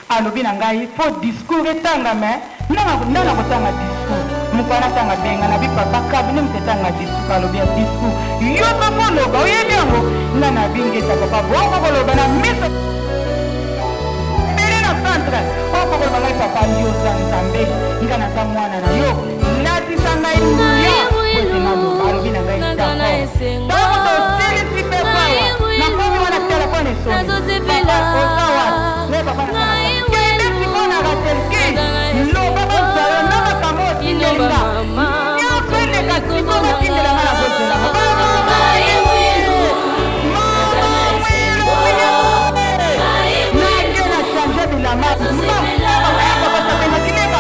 Alobi na ngai faut discours etangama nga nakotanga discours mukana atanga benga na bi papa cabinet mutu etanga discours alobi ya discours yo pe faut oloba oyebi yango nga na bi ngeta papa boko koloba na miso ebele na centre oko koloba ngai papa yo oza nzambe nga naza mwana na yo latisa ngai nguya po ete naloba alobi na ngai d'accord tango tosilisi pe awa nakomi wana telefone esoni papa oza wapi Ngai papa na kende sikoyo na Rachelki loba bazwa yo na makambo oyo otindeli nga nyonso eleka sikoyo batindela nga nazozela nake na change bilamba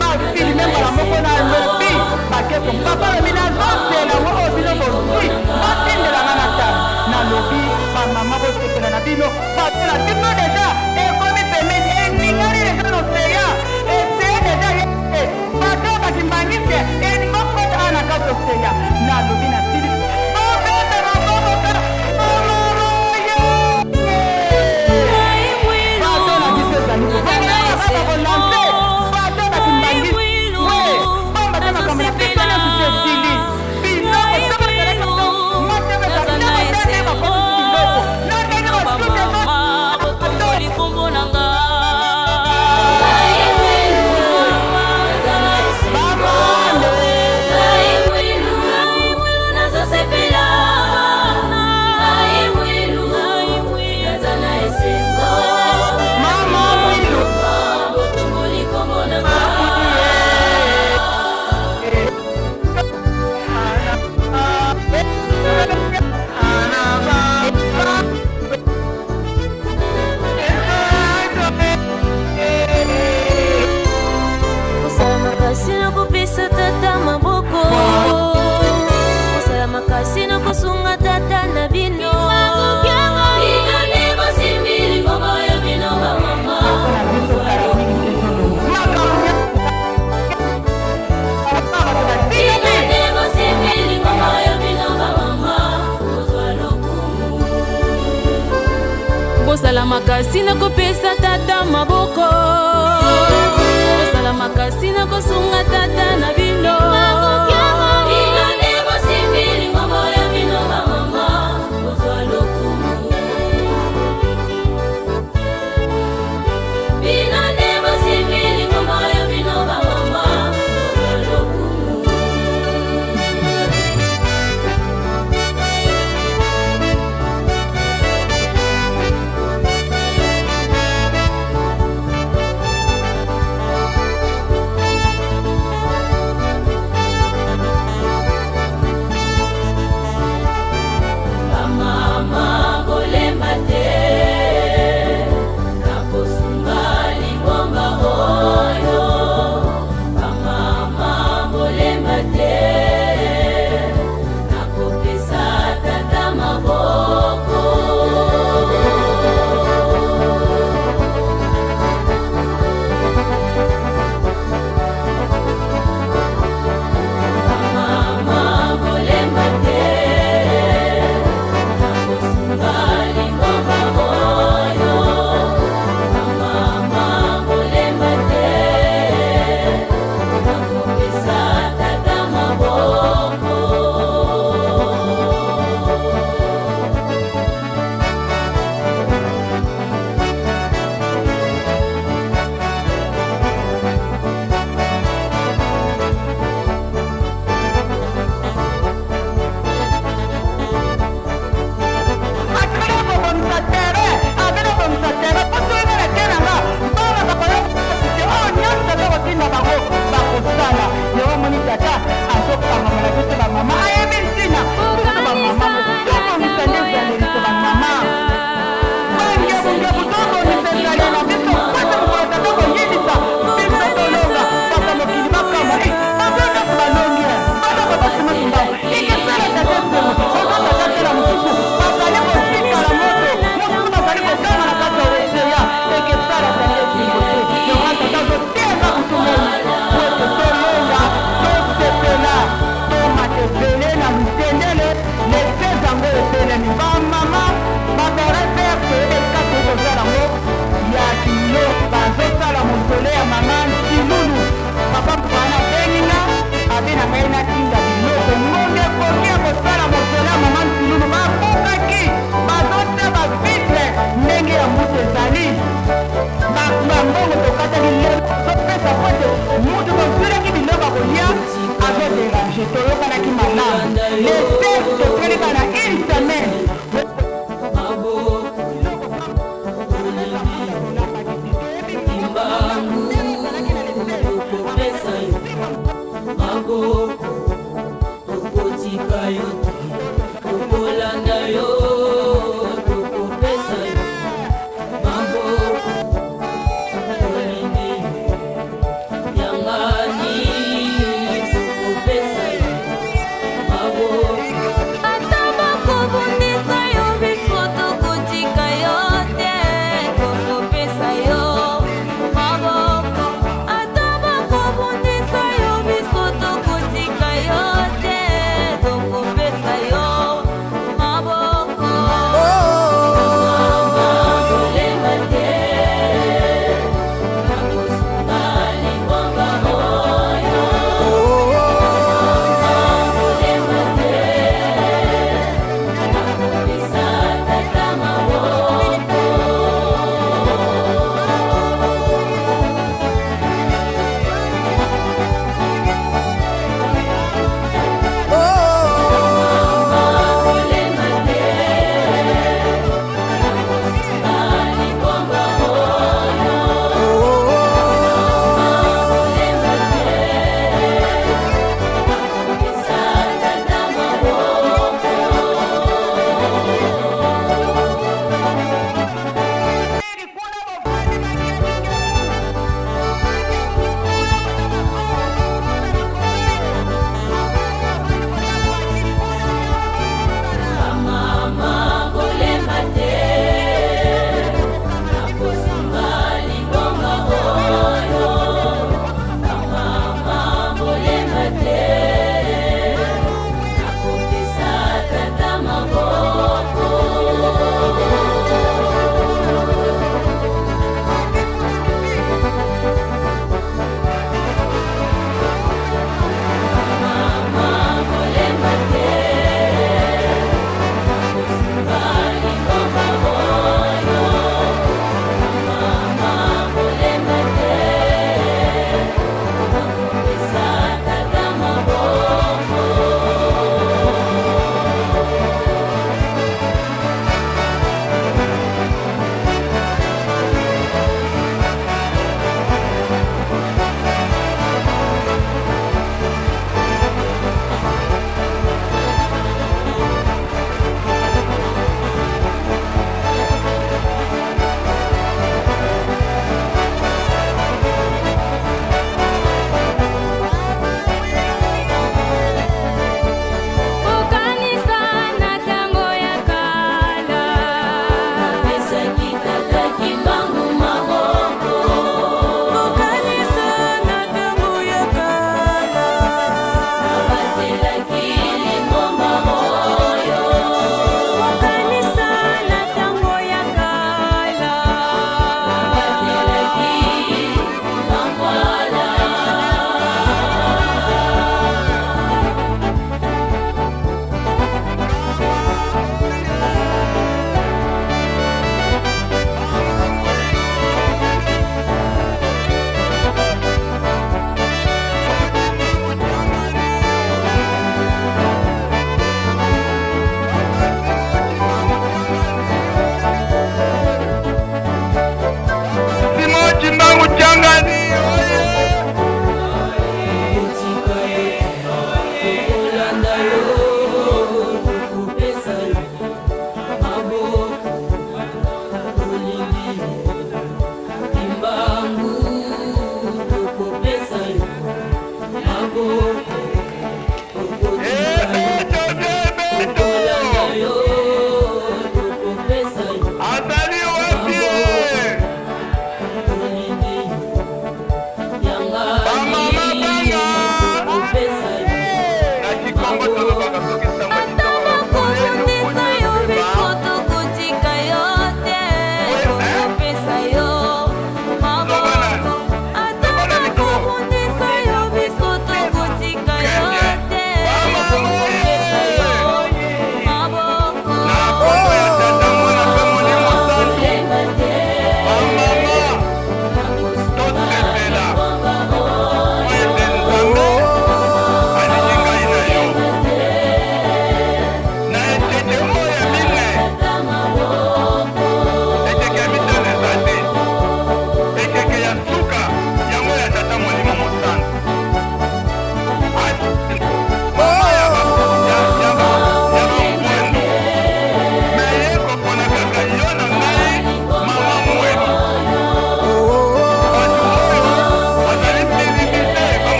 bafilme mbala moko nalobi bakeko papa lobi nazozela ngo oyo bino bozwi batindela nga na tala nalobi Ba mama bosepela na bino bato na biso deja ekomi pembeni eningani deja na oseya eseya deja ye bato oyo bakimbangiste elingi okota awa na kati oseya nalobi na sili bobeta maboko ka mama ye bato na biso ezali kobonga kolanse bato bakimbangiste we pamba te makambo na biso nyonso esili Kosala makasi na kopesa tata maboko, kosala makasi na kosunga tata na bino. Bino nde bosimbi lingomba ya bino bamama. Bosala makasi na kopesa tata maboko, bosala makasi na kosunga tata na bino. Bino nde bosimbi lingomba ya bino bamama, bozwa lokumu. Bino nde bosimbi lingomba ya bino bamama, bozwa lokumu.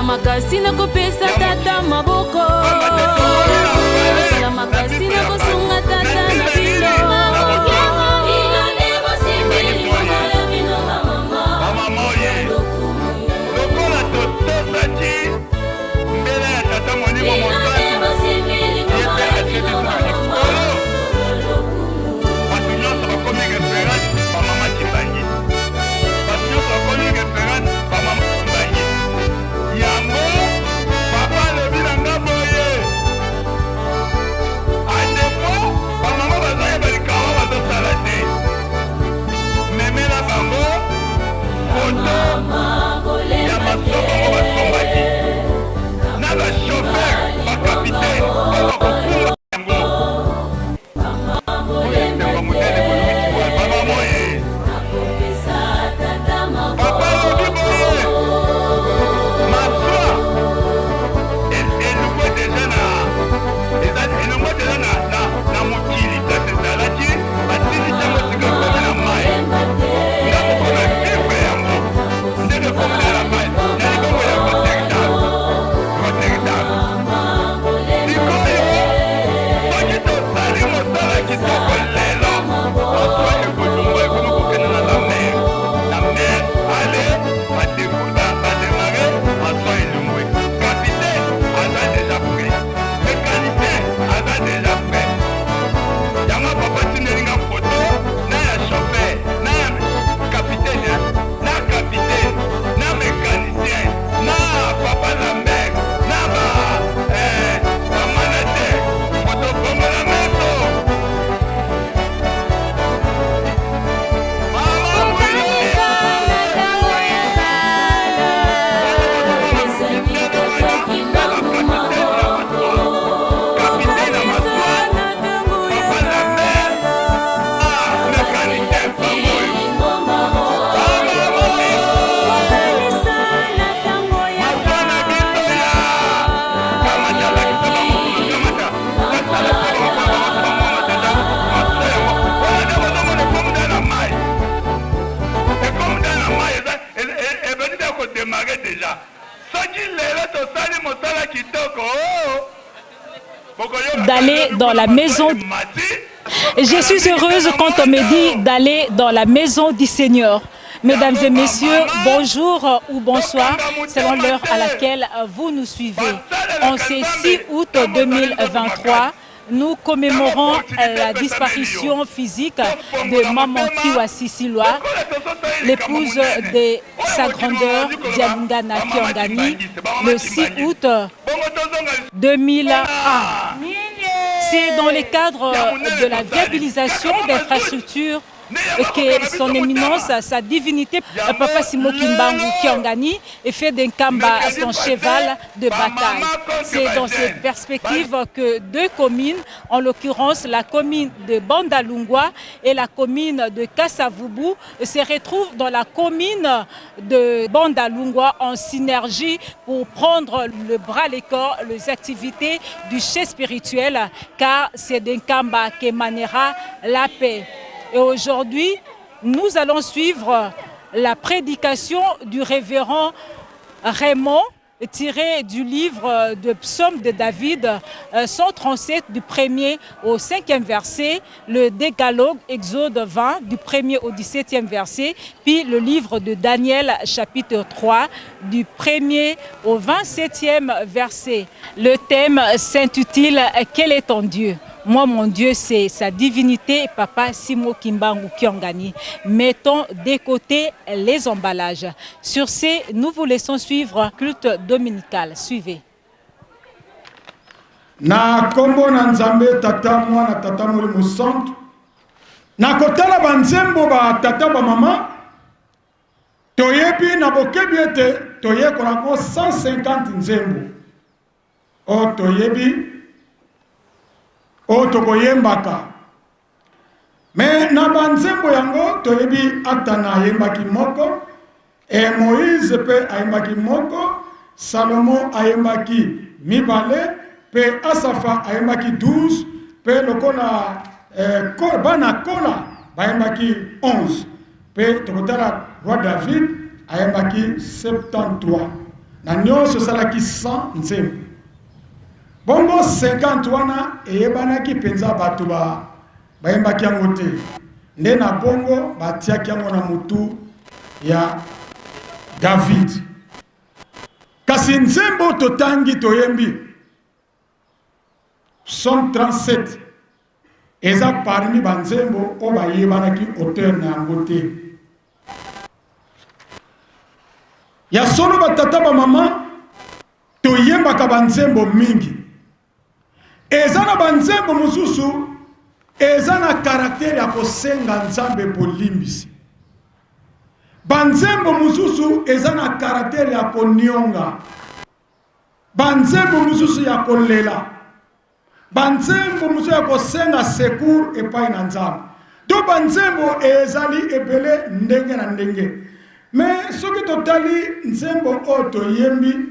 makasi na kopesa tata maboko. Bosala makasi na kosunga tata na bino. Bino nde bosimbi lingomba ya bino bamama. Bamama oye, lokola totosaki mbela ya Tata Molimo Bino nde Mosantu, bosimbi ye lingomba mpe ya atie bino biso na bamama. likolo. Bato nyonso bakomi reference bamama Kimbangi. Bato nyonso bakomi reference bamama Kimbangi. Yango papa alobi na nga boye, adefo bamama bazoyeba likambo bazosala te, memela bango foto ya masoko yango basombaki na bachauffeur, bacapitaine oyo bakokumba yango. Oyo esengo monene boluki wa baba moye. Papa alobi boye, maswa elongwe deja na elongwe deja na mokili place ezalaki, batindi yango sika ekomi na mai. Nga moko na vivre yango ndenge ekomi na mai na libongo ya Rotterdam. Rotterdam sikoyo, soki tosali mosala kitoko lelo, maswa ekolongwa, ekomi kokende na la mer, na mer ale badémarrer, maswa elongwe, capitaine aza déjà prêt, mécanicien aza déjà prêt. Yango papa tindelinga foto na ya chauffeur, na ya capitaine, na capitaine, na mécanicien, na papa Lambert, na ba bamanager. Foto bongola meso mama. Kokanisa na ntango ya kala, ezali kaka Kimbangu maboko. Capitaine ya Kokanisa maswa, na ntango ya papa Lambert, mécanicien bango oyo. lingomba Kokanisa na ntango ya Maswa na biso ya kamata, lakisa bango kuna, kamata, basala bango, bango bango tata. Maswa yango wana nde bozomona ekomi na mai, ekomi na mai, eza ebandi nde kodémarrer déjà. Soki lelo tosali mosala kitoko, D'aller dans la maison. Je suis heureuse quand on me dit d'aller dans la maison du Seigneur. Mesdames et messieurs, bonjour ou bonsoir, selon l'heure à laquelle vous nous suivez. En ce 6 août 2023, nous commémorons la disparition physique de Maman Kiwa Sisiloa, l'épouse de sa grandeur Dialungana Kiangani, le 6 août 2001. C'est dans le cadre de la viabilisation d'infrastructures que son éminence, sa divinité, Papa Simo Kimbangu Kiangani, fait d'Nkamba son cheval de bataille. C'est dans cette perspective que deux communes, en l'occurrence la commune de Bandalungwa et la commune de Kasavubu, se retrouvent dans la commune de Bandalungwa en synergie pour prendre le bras les corps, les activités du chef spirituel, car c'est d'Nkamba qu'émanera la paix. Et aujourd'hui, nous allons suivre la prédication du révérend Raymond, tiré du livre de Psaume de David, 137 du premier au cinquième verset, le Décalogue, Exode 20 du premier au 17e verset, puis le livre de Daniel, chapitre 3, du premier au 27e verset. Le thème s'intitule « Quel est ton Dieu ?» Moi, mon Dieu, c'est sa divinité, Papa Simo Kimbangu Kiangani. Mettons de côté les emballages. Sur ce, nous vous laissons suivre culte dominical. Suivez. Na nkombo na Nzambe Tata, Mwana, Tata Molimo Santu. Na kotala banzembo batata bamama, toyebi na bokebi ete toyekolako 150 nzembo oyo toyebi, oyo tokoyembaka. Me na banzembo yango, toyebi Atana ayembaki moko, e Moïse mpe ayembaki moko, Salomo ayembaki mibale, mpe Asafa ayembaki 12, mpe lokola bana Kola bayembaki 11, mpe tokotala roi David ayembaki 73. Na nyonso esalaki 100 nzembo. Bongo 50 wana eyebanaki mpenza bato ba bayembaki yango te. Nde na bongo batiaki yango na motu ya David. Kasi nzembo totangi toyembi Psaume 37 eza parmi banzembo oyo bayebanaki auteur na yango te. Ya solo batata bamama toyembaka banzembo mingi, eza na banzembo mosusu eza na karaktere ya kosenga Nzambe bolimbisi. Banzembo mosusu eza na karaktere ya konionga Banzembo mosusu ya kolela, banzembo mosusu ya kosenga secours epai na Nzambe. To banzembo ezali ebele ndenge na ndenge. Me soki totali nzembo oyo toyembi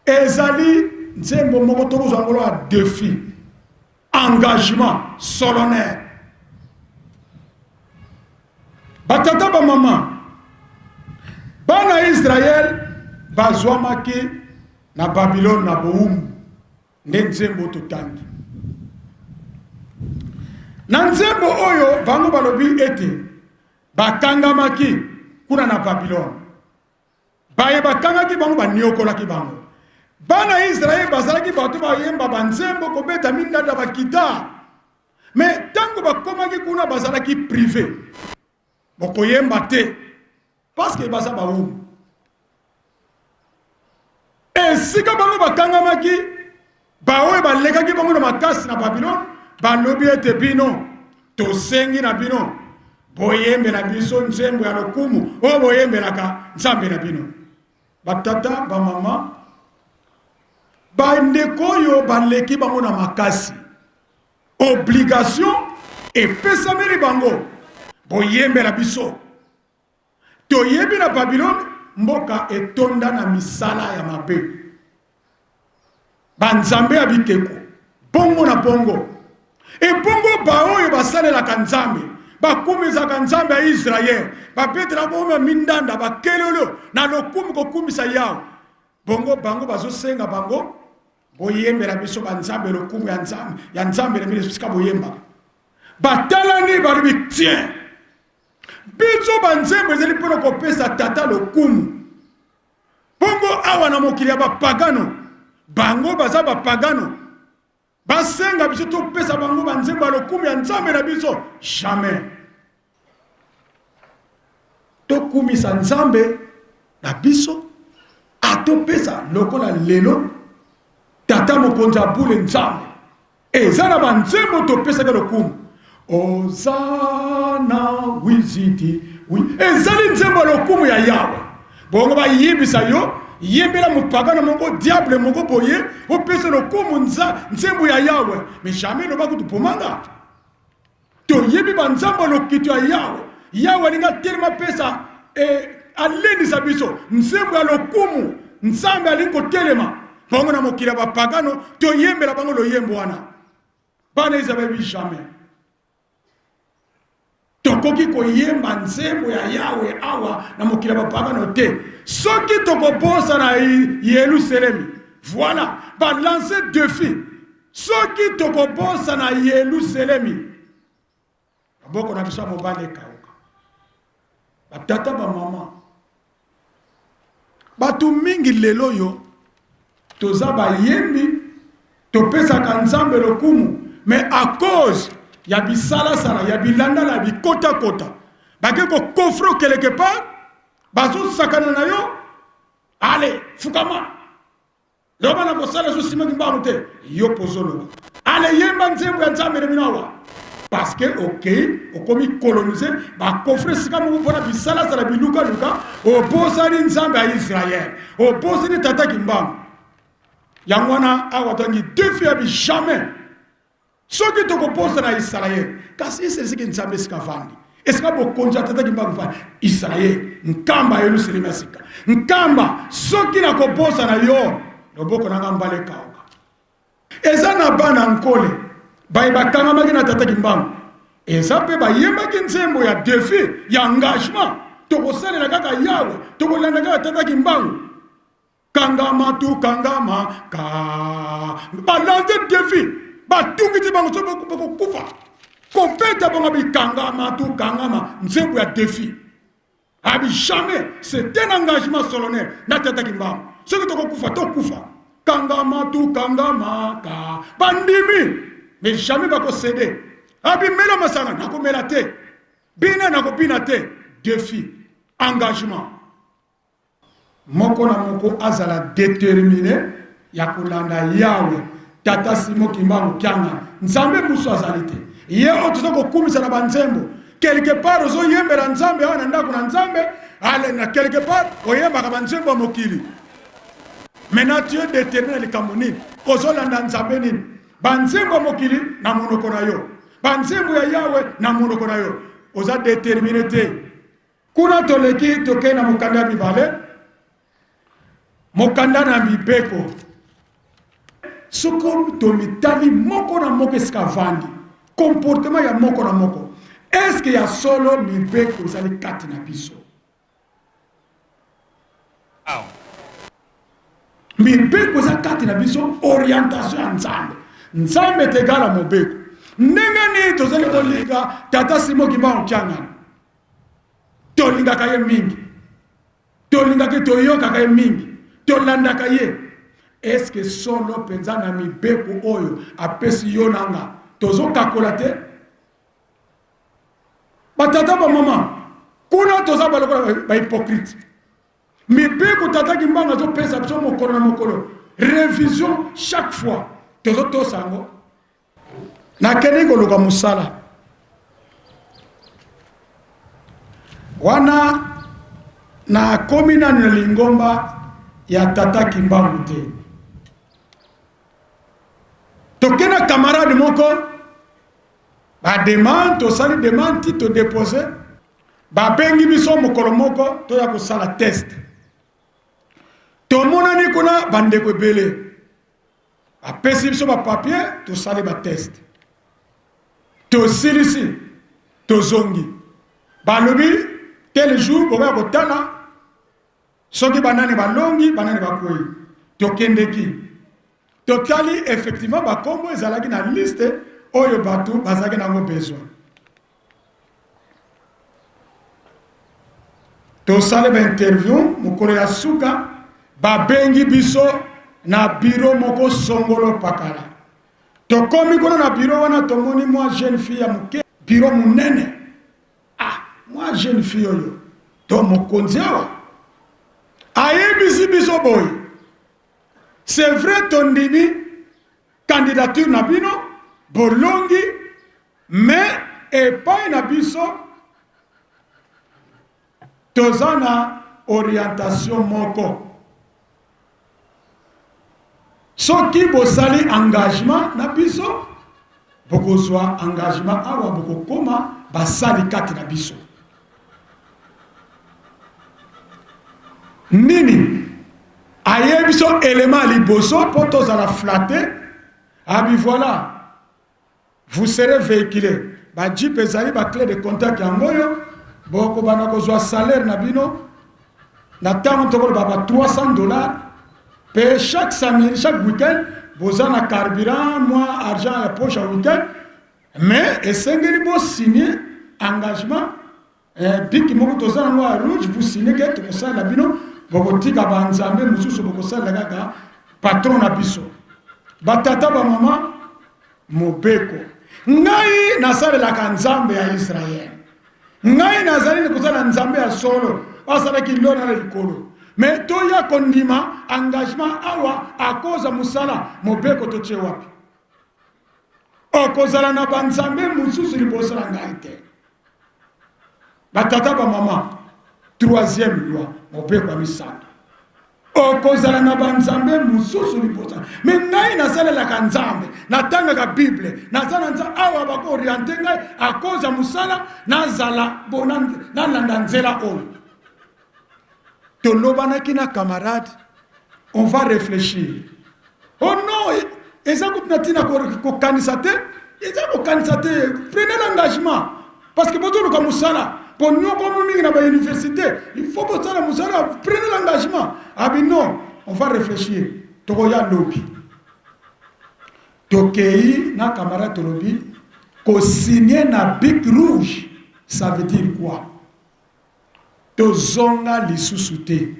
ezali nzembo moko tokozwa yango lokola defi, engagement solennel. Batata bamama, bana ya Israel bazwamaki na Babilone na bowumbu, nde nzembo totangi. Na nzembo oyo bango balobi ete bakangamaki kuna na Babilone. Baye bakangaki bango baniokolaki bango. Bana ya Israel bazalaki bato bayemba banzembo, kobeta mindanda, bakitare. Mais ntango bakomaki kuna bazalaki prive, bokoyemba te parce que baza bawumbu. Esika bango bakangamaki, baoyo balekaki bango na makasi na Babilone balobi ete bino tosengi na bino boyembela biso nzembo ya lokumu oyo boyembelaka Nzambe na bino. Batata, bamama, bandeko oyo baleki bango na makasi, obligation epesameli bango boyembela biso. Toyebi na Babilone mboka etonda na misala ya mabe, banzambe ya bikeko, bongo na bongo. Ebongo baoyo basalelaka Nzambe, bakumisaka Nzambe ya Israele, babetela bongo ya mindanda, bakelelo na lokumu kokumisa Yawe. Bongo bango bazosenga bango boyembela biso banzambe lokumu ya Nzambe ya Nzambe na bino esika boyembaka. Batalani balobi tien, biso banzembo ezali mpo na kopesa tata lokumu. Bongo awa na mokili ya bapagano, bango baza bapagano, basenga biso topesa bango banzembo ya lokumu ya Nzambe na biso? Jamais. Tokumisa Nzambe na biso, atopesa lokola lelo tata mokonzi abule Nzambe. Eza na banzembo topesaka lokumu Ozana wiziti wi, ezali nzembo ya lokumu ya Yawe. Bongo bayebisa yo yembela mopagano moko diable moko boye opesa lokumu nza nzembo ya Yawe, mais jamais loba kutu pomanga. Toyebi banzambo ya lokito ya Yawe. Yawe alingi atelema apesa eh, alendisa biso nzembo ya lokumu. Nzambe alingi kotelema bango na mokili ya bapagano, toyembela bango loyembo wana. Bana Israel bayebi jamais tokoki koyemba nzembo ya Yawe awa na mokili ya bapagano te, soki tokobosana Yelusalemi. Voilà, balance defi Soki tokobosana Yeluselemi, maboko na biso ya mobali ekauka. Batata, bamama, bato mingi lelo oyo toza bayembi, topesaka Nzambe lokumu, mais à cause ya bisalasala ya bilandala ya bikotakota, bake kokofre quelque part, bazosakana na yo, ale fukama Loba na kosala so sima kimbangu te yo pozoloba ale yemba nzembo ya nzambe na bino awa parce que okei okomi colonise bakofre esika moko mpona bisalasala bilukaluka obosani nzambe ya israel obosani tata kimbangu yango wana awa tangi defi ya bi jamais Soki tokobosa na Isalaele, kasi Isalaele esika Nzambe esika avandi, esika bokonzi ya Tata Kimbangu evandi, Isalaele, nkamba ya Yelusalemi ya sika, nkamba, soki nakobosana yo, loboko na nga mbala ekauka. Eza na bana Nkole baye bakangamaki na Tata Kimbangu, eza mpe bayembaki nzembo ya defi ya engagement, tokosalela kaka Yawe, tokolanda kaka Tata Kimbangu. Kangama tu kangama ka. Balance defi. Batungisi bango so bakokufa. Kobeta bango bikangama tu kangama nzembo ya defi. Abi jamais, c'est un engagement solennel na tata Kimbangu. Soki tokokufa tokufa. Kangama tu kangama ka. Bandimi mais jamais bako céder. Abi mela masanga nakomela te. Bina nakobina te. Défi, engagement. Moko na moko azala determine ya kolanda Yawe. Tata Simon Kimbangu Kiangani, Nzambe mosusu azali te. Ye oyo toza kokumisa na banzembo quelque part ozoyembela Nzambe awa na ndako na Nzambe, ale na quelque part oyembaka banzembo ya mokili. Maintenant tu es determine na likambo nini? Ozolanda Nzambe nini? Banzembo ya mokili na monoko na yo, banzembo ya Yawe na monoko na yo, oza determine te. Kuna toleki tokei na mokanda ya mibale, mokanda na mibeko. Soko tomitali moko na moko esika avandi, comportement ya moko na moko, eske ya solo mibeko ezali kati na biso? Mibeko eza kati na biso, orientation ya Nzambe. Nzambe est egal à mobeko. Ndenge nini tozali kolinga Tata Simon Kimbangu Kiangani? Tolingaka ye mingi, tolingaka ye, toyokaka ye mingi, tolandaka ye. Eske solo mpenza na mibeko oyo apesi yo na nga tozokakola te? Batata bamama kuna toza balokola bahypocrite. Mibeko Tata Kimbangu azopesa biso mokolo na mokolo, revision chaque fois, tozotosa yango. Nakendeki koluka mosala wana, nakomi nanu na lingomba ya Tata Kimbangu te. Toke na camarade moko, ba demande, tosali demande ti todepose, babengi biso mokolo moko toya kosala test. Tomonani kuna bandeko ebele, apesi biso ba papier, tosali ba test, tosilisi, tozongi, balobi tel jour bokoya kotala soki banani balongi banani bakwei. Tokendeki, totali effectivement bakombo ezalaki na liste oyo bato bazalaki nango besoin. Tosali ba interview, mokolo ya suka babengi biso na bureau moko songolo pakala. Tokomi kuna na bureau wana, tomoni mwa jeune fille ya moke, bureau monene. Ah, mwa jeune fille oyo to mokonzi awa ayebisi biso boye, c'est vrai tondimi candidature na bino, bolongi, mais epai na biso toza na orientation moko. Soki bosali engagement na biso, bokozwa engagement awa, bokokoma basali kati na biso. Nini ayebi biso elema ya liboso mpo tozala flatte? Abi voilà, vous serez véhiculé, ba jeep ezali, ba clé de contact yango oyo, bokobanda kozwa salaire na bino na ntango tokoloba ba 300 $, pe chaque samedi, chaque week-end boza na carburant, mwa argent ya poche ya week-end, mais esengeli bosigne engagement. Biki moko toza nango ya rouge, vous signe ke tokosalela bino, bokotika banzambe mosusu, bokosalela kaka patron na biso. Batata bamama, mobeko, ngai nasalelaka Nzambe ya Israele, ngai nazali kosala Nzambe ya solo asalaki lona na likolo, me toya kondima engagement awa akoza mosala, mobeko totie wapi? Okozala na banzambe mosusu liboso na ngai te. Batata bamama, troisième loi, mobeko ya misato, okozala na banzambe mosusu liboso. Me ngai nasalelaka Nzambe, natangaka Bible, naza na Nzambe awa, bakooriente ngai akoza mosala, nazala nalanda nzela oyo. Tolobanaki na camarade, on va réfléchir. Oh non, eza kutu na ntina kokanisa te, eza kokanisa te, prenez l'engagement parce que bozoluka mosala po nyokomo mingi na bauniversité, il faut bosala mosala, prenez l'engagement. Abi non. on va réfléchir, tokoya lobi. Tokei na camarade tolobi, ko signer na bic rouge, ça veut dire quoi? Tozonga lisusu te.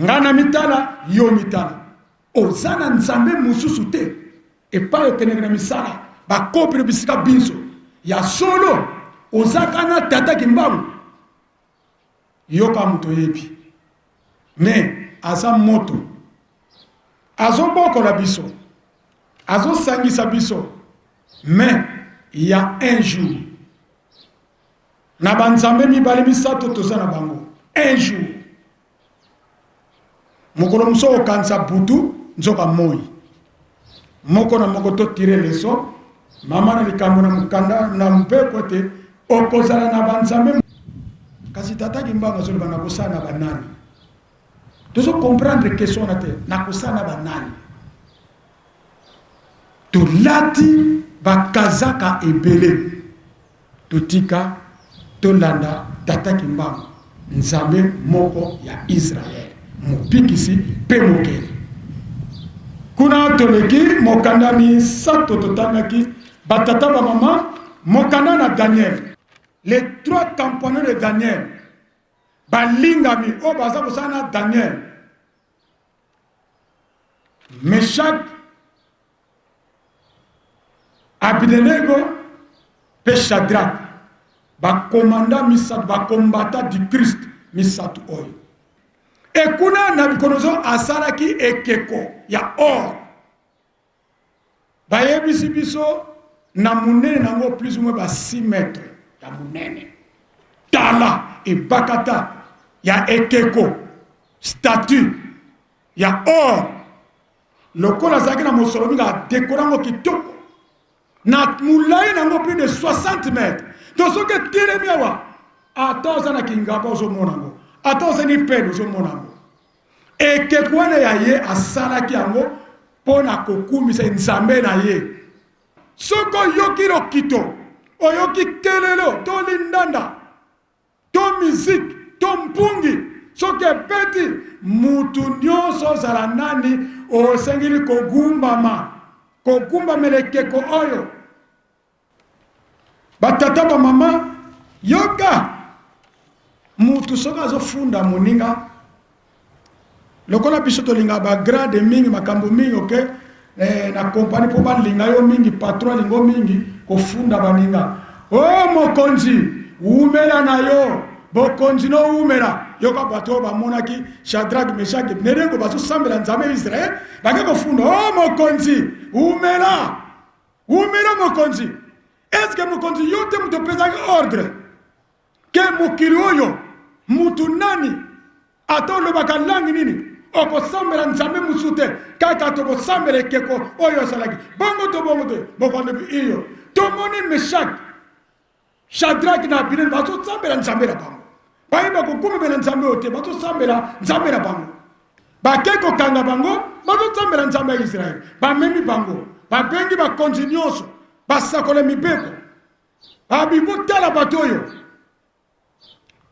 Nga na mitala, yo mitala. Oza na Nzambe mosusu te epai okendeke na misala bakopele bisika binso. Ya solo ozaka na tata Kimbangu? Yoka moto oyebi. Mais aza moto. Azobokola biso. Azosangisa biso. Mais il y a un jour na banzambe mibale misato toza na bango un jour mokolo mosusu okanisa butu nzoka moi moko na moko to tire leçon mama na likambo na mokanda na mobeko ete okozala na banzambe kasi tata Kimbangu azoloba nakosala na banani tozo comprendre question wana te nakosala na banani tolati bakazaka ebele Totika tolanda Tata Kimbangu, Nzambe moko ya Israël, mobikisi pe mokeli. Kuna toleki mokanda misato totangaki batata ba mama, mokanda na Daniel, les trois compagnons de Daniel balingami oyo baza kosala na Daniel, Meshach, Abidenego mpe Shadrach, bakomanda misato, bakombata du Christ misato oyo. Ekuna Nabucodonosor asalaki ekeko ya or, bayebisi biso na monene nango plus ou moins ba 6 mètres ya monene. Tala ebakata ya ekeko statue ya or Lokola azalaki na mosolo mingi, adekora yango kitoko na molai na yango plus de 60 mètres. To soki etelemi awa, ata oza na Kingaba ozomona yango, ata oza ni pene ozomona yango. Ekeko wana ya ye asalaki yango mpo na kokumisa Nzambe na ye. Soki oyoki lokito, oyoki kelelo to lindanda to musique to mpungi soki ebeti mutu nyonso ozala nani osengeli kogumbama kogumbamela ekeko oyo batata bamama yoka mutu soki azofunda moninga Lokola biso tolingaka ba grade mingi makambo mingi ok eh, na compagnie mpo balinga yo mingi patron alingo mingi kofunda baninga o oh, mokonzi wumela na yo bokonzi no wumela yoka bato oyo bamonaki Shadrach Meshach Abednego bazosambela Nzambe ya Israel bake kofunda o oh, mokonzi wumela wumela mokonzi eske mokonzi yo te moto opesaki ordre Ke mokili oyo mutu nani ata olobaka langue nini okosambela nzambe mosusu te kaka tokosambela ekeko oyo osalaki bongo to bongo te mokonzi iyo tomoni meshak shadrak na abinene bazosambela nzambe na bango bayeba kokumemela nzambe oyo te bazosambela nzambe na bango bake kokanga bango bazosambela nzambe ya israele bamemi bango babengi bakonzi nyonso basakola mibeko Abi botala bato oyo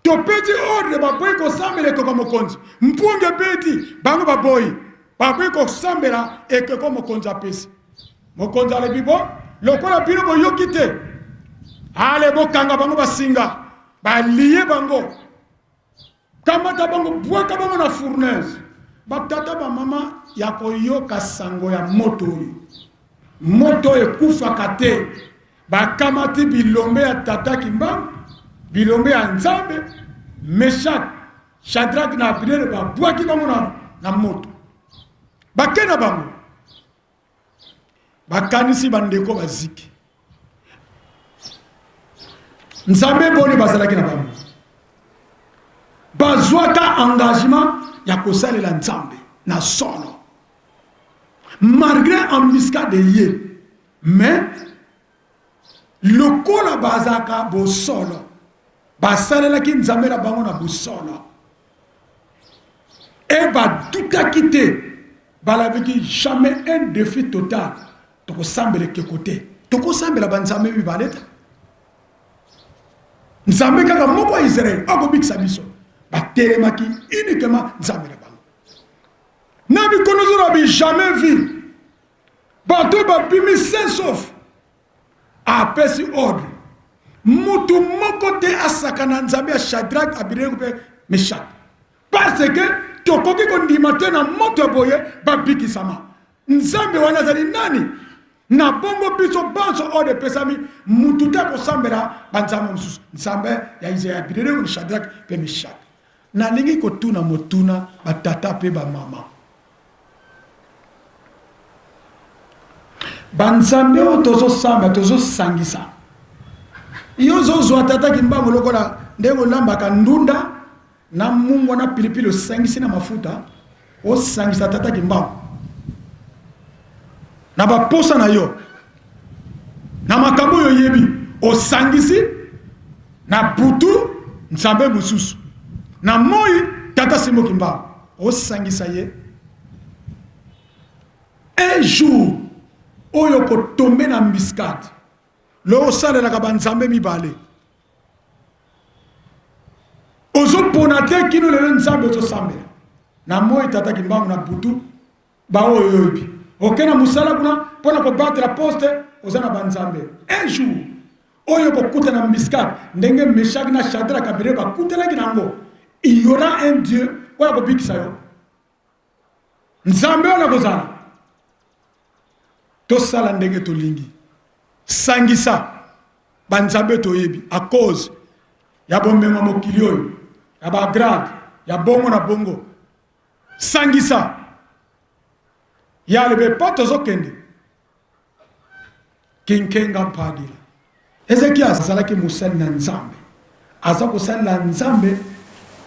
topesi ordre baboyi kosambela ekeko mokonzi mpungi ebeti bango baboyi baboyi kosambela ekeko mokonzi apesi mokonzi alobi bo lokola bino boyoki te ale bokanga bango basinga balie bango Kamata bango, bwaka bango na fournaise. Batata bamama ya koyoka sango ya moto oyo, moto oyo ekufaka te. Bakamati bilombe ya tata Kimbangu, bilombe ya Nzambe, Meshak, Shadrach na Abednego, babwaki bango na, na moto, bake na bango bakanisi bandeko baziki nzambe boni bazalaki na bango bazwaka engagement ya kosalela nzambe na solo malgré embuscade ye mais lokola bazalaka bosolo basalelaki nzambe na bango na bosolo e badutaki te balabiki jamais un défi total tokosambela ekeko te tokosambela banzambe mibale te nzambe kaka moko ya israele akobikisa biso batelemaki uniquement nzambe na bango. Nabucodonosor abi jamais vu bato oyo babimi sain sauf apesi ordre mutu moko te asakana nzambe ya Shadrach, Abednego mpe Meshach parce que tokoki kondima te na moto ya boye babikisama. Nzambe wana azali nani? Na bongo biso banso ordre epesami mutu te akosambela banzambe mosusu, nzambe ya Israel, Abednego, Shadrach mpe Meshach. Nalingi kotuna motuna ba tata pe ba mama. Ba nzambe oyo tozosamba tozosangisa. Yo ozozwa tata kimbangu lokola ndenge olambaka ndunda na mungwa na pilipili osangisi na mafuta osangisa tata kimbangu na baposa na yo na makambo oyo oyebi osangisi na butu nzambe mosusu na moi tata Simon Kimbangu osangisa ye un jour oyo kotombe na embuscade lo osalelaka banzambe mibale ozopona te kino lelo nzambe ozosambela na moi tata Kimbangu na butu baoyo oyobi oke na mosala kuna mpo na kobatela poste oza na banzambe un jour oyo kokuta na embuscade ndenge Meshach na Shadrach Abednego bakutanaki na yango il y aura un Dieu oyo akobikisa yo nzambe oyo nakozala tosala ndenge tolingi sangisa banzambe toyebi à cause ya bomengo mokili oyo ya bagrade ya bongo na bongo sangisa ya alobi epa tozokende kinkenga mpadila Ezekias azalaki mosali na Nzambe, aza kosalela Nzambe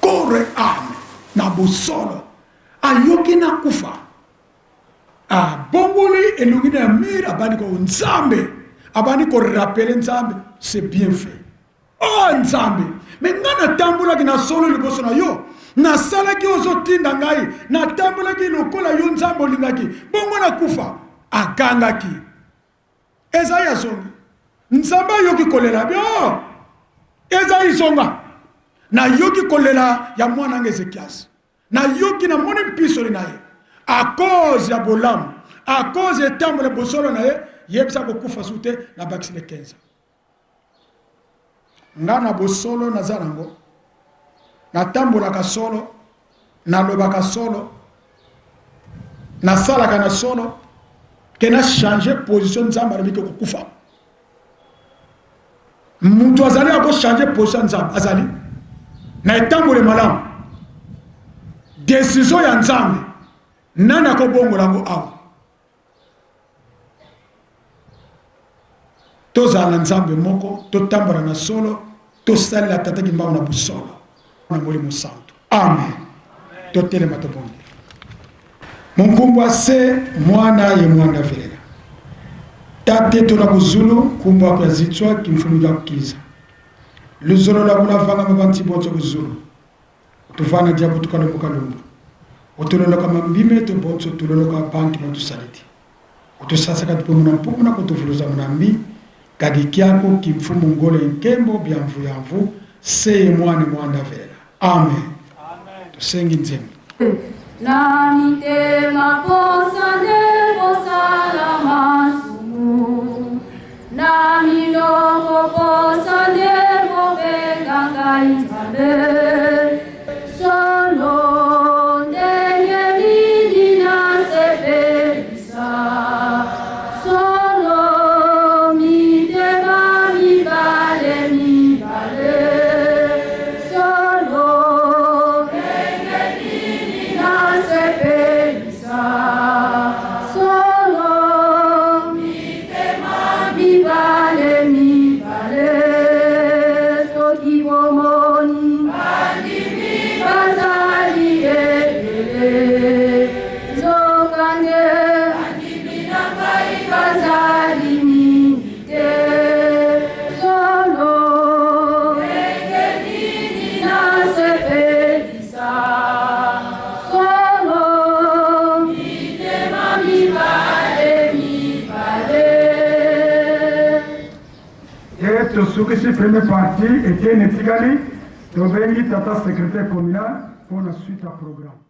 corps et ame na bosolo. Ayoki na kufa, abongoli elongi na ya mur, abandi ko Nzambe, abandi ko rappeler Nzambe, c'est bien fait. Oh Nzambe, me ngai natambolaki na solo liboso na yo, nasalaki ozotinda ngai, natambolaki lokola yo Nzambe olingaki, bongo nakufa. Agangaki. Ezai azongi. Nzambe ayoki kolela bi oh! Ezai zonga. Nayoki kolela ya mwana nga Ezekias. Nayoki namoni mpisoli na ye. A cause ya bolamu, a cause ya etambola bosolo na ye, yebisa kokufa su te na bakisi le 15. Nga na bosolo naza nango, natambolaka solo, nalobaka solo, nasalaka na solo, ke na changer position Nzambe alobi ke kokufa. Mutu azali ako changer position Nzambe azali na etamboli malamu. Decision ya Nzambe nani akobongola yango awa? Tozala na Nzambe moko, totambola na solo, tosalela Tata Kimbangu na bosolo na Molimo Santu. Amen. Totelema tobondela. Munkumbwa se mwana ye mwana velela. Tate tona kuzulu nkumbwa kwa zitswa kimfumu kya kukiza. Luzolo la kulavanga mabanti bonso kuzulu. Tuvana dia kutukalumbu kalumbu. Utuloloka mambime to bonso tuloloka bantu batusaliti. Utusasaka tupumuna mpumuna kutuvuluza munambi kadi kiaku kimfumu ngole nkembo bia mvu ya mvu seye mwane mwanda velela. Amen. Tusengi nzembo. Na mitema posa nde kosala masumu, na minoko posa nde kobenga ngai Nzambe. Solo ndenge nini nasepelisa, solo mitema mibale mibale, solo ndenge nini nasepelisa, solo mitema mibale mibale, soki bomoni bandimi bazali ebele, nzokande bandimi na ngai bazali mingi te, solo ndenge nini nasepelisa, solo mitema mibale mibale. E tosukisi première partie, eteni etikali, tobengi tata secrétaire communal mpo na suite ya programme.